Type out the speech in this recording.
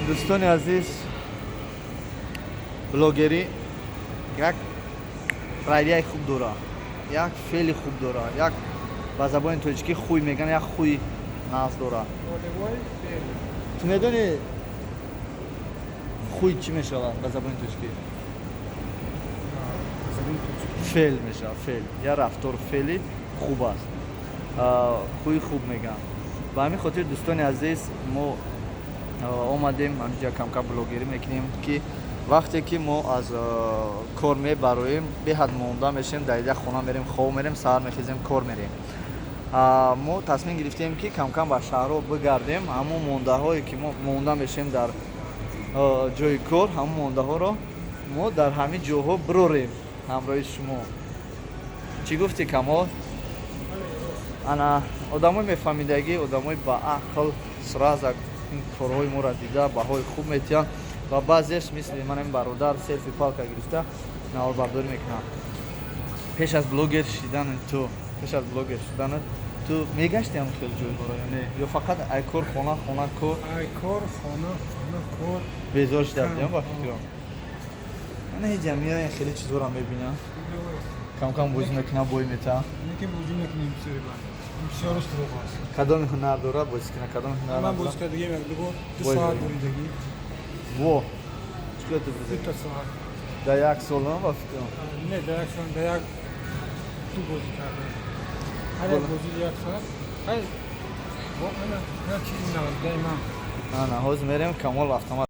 Дӯстони азиз, блогерӣ як равияи хуб дора, як феъли хуб дора, як ба забони тоҷикӣ хуй меган, як хуи нағз дора. Ту медонӣ, хуй чӣ мешавад ба забони тоҷикӣ? Феъл мешавад, феъл, як рафтору феъли хуб аст, хуи хуб мегӯянд. Ба ҳамин хотир, дӯстони азиз, мо омадем ҳаминҷа, камкам блогерӣ мекунем, ки вақте ки мо аз кор мебароем, беҳад монда мешем, дар як хона мерем, хоб мерем, саҳар мехезем, кор мерем. Мо тасмим гирифтем, ки камкам ба шаҳрҳо бигардем. Ҳамон мондаҳое, ки мо монда мешем дар ҷои кор, ҳамон мондаҳоро мо дар ҳамин ҷоҳо бирорем ҳамроҳи шумо. Чӣ гуфтӣ, Камол? Ана одамои мефаҳмидагӣ, одамои баақл сразу ин корҳои моро дида, баҳои хуб метиҳанд ва баъзеш мисли ман, ин бародар селфи палка гирифта наворбардорӣ мекунанд. Пеш аз блогер шидани ту, пеш аз блогер шуданат, ту мегашти ҳам хел ҷойҳоро ё не, ё фақат ай кор хона, хона кор? Ай кор хона, хона кор. Безор шуда будем ба фикрам. Ана ҳеҷ меоян, хеле чизҳоро мебинам, камкам бозӣ мекунам, бой метаҳам. Ки бозӣ мекунем, бисёри бад, бисёраш дурӯғ аст. Кадоми ҳунар дорад бозӣ кунад, кадоми ҳунар? Ман бозӣ кардагиам як ду бор, 2 соат буридагӣ. Во, чӣ кор ту буридагӣ? Дута соат. Дар як сол, ба фикрам. Не, дар як сол, дар як ду бозӣ кардам, ҳар як бозӣ як соат. Ана чизи навадаи ман. Ана ҳозир мерем, Камол автомат.